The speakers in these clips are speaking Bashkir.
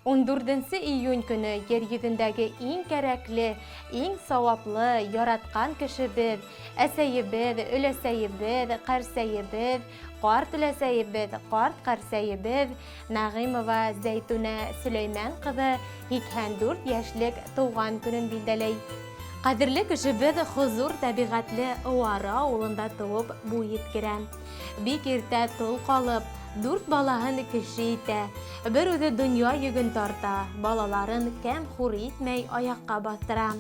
14 июнь көне ер йөҙөндәге иң кәрәкле, иң сауаплы, яратҡан кешебеҙ, әсәйебеҙ, өләсәйебеҙ, ҡәрсәйебеҙ, ҡарт өләсәйебеҙ, ҡарт ҡәрсәйебеҙ Нәғимова Зәйтүнә Сөләймән ҡыҙы 84 йәшлек тыуған көнөн билдәләй. Ҡәҙерле кешебеҙ хозур тәбиғәтле Ыуары ауылында тыуып буй еткерә. Бик иртә тол ҡалып, дүрт балаһын кеше итә. Бер үҙе донъя йөген тарта, балаларын кәм-хур итмәй аяҡҡа баҫтыра.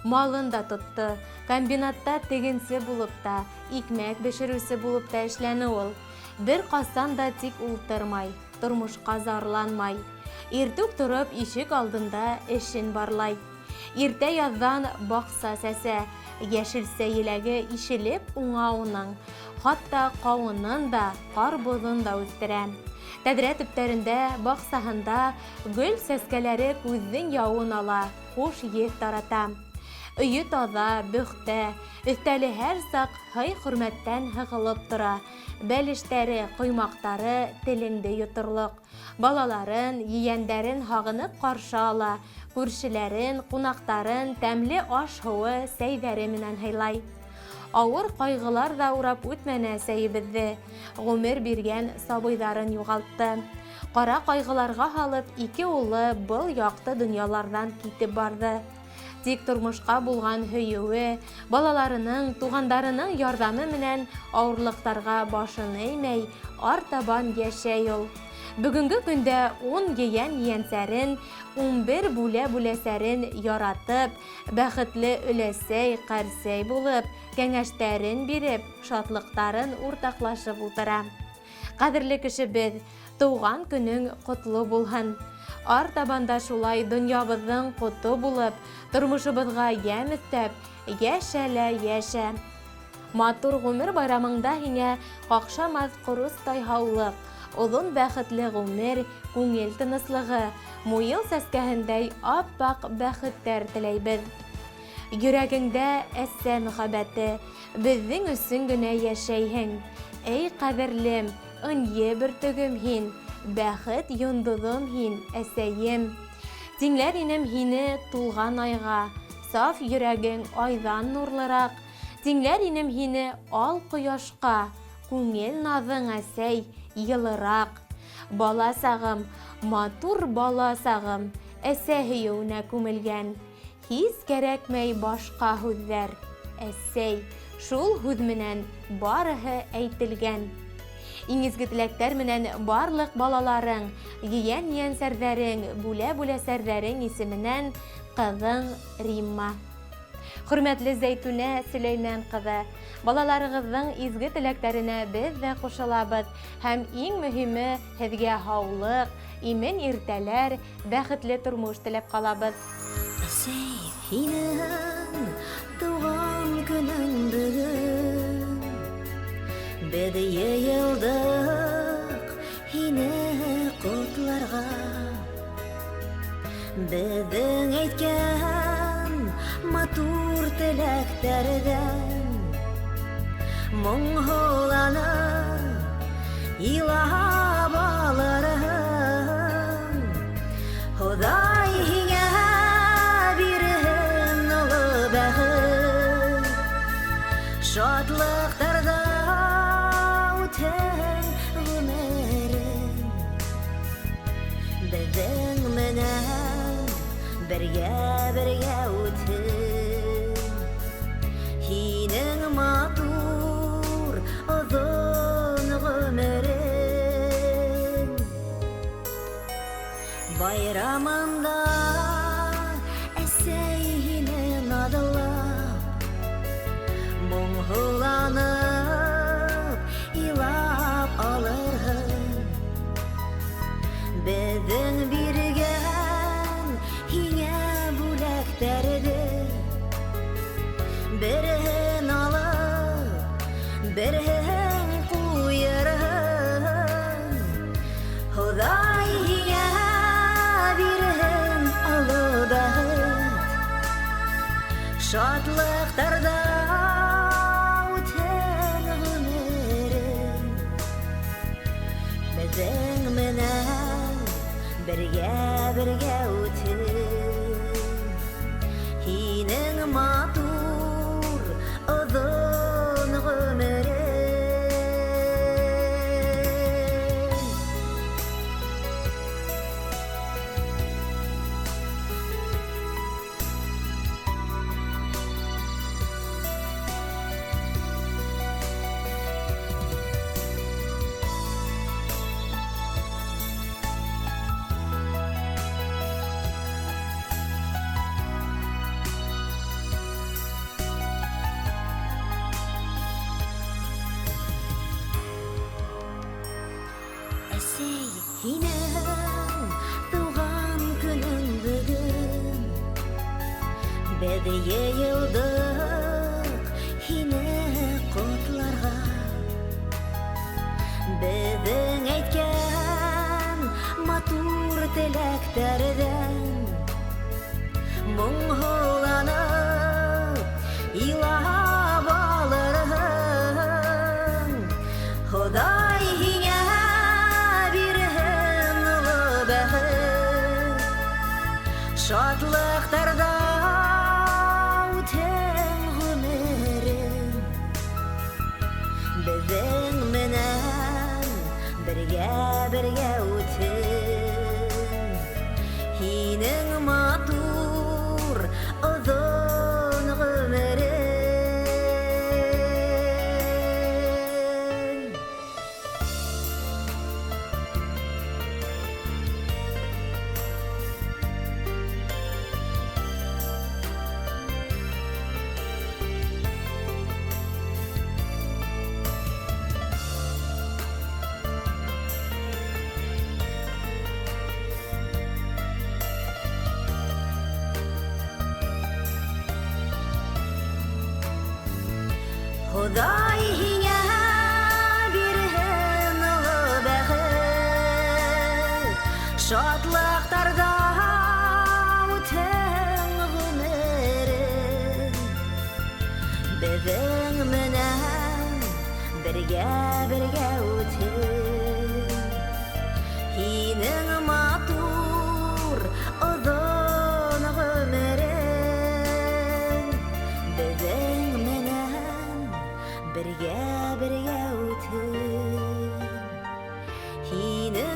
Малын да тотто, комбинатта тегенсе булып та, икмәк бешереүсе булып та эшләне ул. Бер ҡасан да тик ултырмай, тормошҡа зарланмай. Иртүк торып ишек алдында эшен барлай. Иртә яҙҙан баҡса сәсә, йәшелсә еләге ишелеп уңа уның. Хатта кавынын да, карбызын да үҫтерә. Тәҙрә төптәрендә, баҡсаһында гөл сәскәләре күҙҙең яуын ала, хуш еҫ тарата. Өйе таҙа, бөхтә, өҫтәле һәр саҡ һый-хөрмәттән һығылып тора, бәлештәре, коймаҡтары телеңде йоторлоҡ. Балаларын, ейәндәрен һағынып каршы ала, күршеләрен, кунаҡтарын тәмле аш-һыуы, сәйҙәре менән һыйлай. Авыр ҡайғылар ҙа урап үтмәне әсәйебеҙҙе. Ғүмер биргән сабыйҙарын юғалтты. Ҡара ҡайғыларға һалып, ике улы был якты донъяларҙан китеп барҙы. Тик тормошҡа булған һөйөүе, балаларының, туғандарының ярҙамы менән ауырлыҡтарға башын эймәй, артабан йәшәй ул. Бөгөнгө көндә ун ейән-ейәнсәрен, 11 бүлә-бүләсәрен яратып, бәхетле өләсәй, ҡәрсәй булып, кәңәштәрен биреп, шатлыҡтарын уртаҡлашып ултыра. Ҡәҙерле кешебеҙ, тыуған көнөң ҡотло булһын! Артабан да шулай донъябыҙҙың ҡото булып, тормошобоҙға йәм өҫтәп, йәшә лә йәшә! Матур ғүмер байрамыңда һиңә ҡаҡшамаҫ ҡоростай һаулыҡ, оҙон бәхетле ғүмер, күңел тыныслығы, муйыл сәскәһендәй ап-аҡ бәхеттәр теләйбеҙ. Йөрәгеңдә әсә мөхәббәте, Беҙҙең өсөн генә йәшәйһең. Эй, ҡәҙерлем, ынйы бөртөгөм һин, Бәхет йондоҙом һин, әсәйем. Тиңләр инем һине тулған айға, Саф йөрәгең айҙан нурлыраҡ. Тиңләр инем һине ал ҡояшҡа, Күңел наҙың, әсәй, йылыраҡ. Бала сағым, матур бала сағым, Әсә һөйөүенә күмелгән. Һис кәрәкмәй башҡа һүҙҙәр, әсәй, шул һүҙ менән барыһы әйтелгән. Иң изге теләктәр менән барлыҡ балаларың, ейән-ейәнсәрҙәрең, бүлә-бүләсәрҙәрең исеменән ҡыҙың Римма. Хөрмәтле Зәйтүнә Сөләймән ҡыҙы, балаларығыҙҙың изге теләктәренә беҙ ҙә ҡушылабыҙ һәм иң мөһиме, һеҙгә һаулыҡ, имен иртәләр, бәхетле тормош теләп ҡалабыҙ. Әсәй, һинең туған көнөң бөгөн. Беҙ йыйылдыҡ һине ҡотларға. Беҙҙең әйткән матур теләктәрҙән моңһоуланып илап алырһың. Хоҙай һиңә бирһен оло бәхет, шатлыҡтарҙа үтһен ғүмерең. Беҙҙең менән бергә-бергә үтһен һинең матур оҙон ғүмерең. Байрамында әсәй һине наҙлап, моңһоуланып илап алырһың. Беҙҙең биргән һиңә бүләктәрҙе береһен алып, береһен ҡуйырһың. Хоҙай һиңә бирһен оло бәхет, шатлыҡтарҙа үтһен ғүмерең. Беҙҙең менән Бергә-бергә үтһен. Һинең матур оҙон ғүмерең. Әсәй, һинең тыуған көнөң бөгөн. Беҙ йыйылдыҡ һине ҡотларға. Беҙҙең әйткән матур теләктәрҙән моңһоуланып илап алырһың. Хоҙай һиңә бирһен оло бәхет, шатлыҡтарҙа үтһен ғүмерең. Беҙҙең менән бергә-бергә үтһен һинең матур оҙон ғүмерең. Хоҙай һиңә бирһен оло бәхет, шатлыҡтарҙа үтһен ғүмерең. Беҙҙең менән бергә-бергә үтһен һинең матур оҙон ғүмерең. Беҙҙең менән бергә-бергә үтһен һинең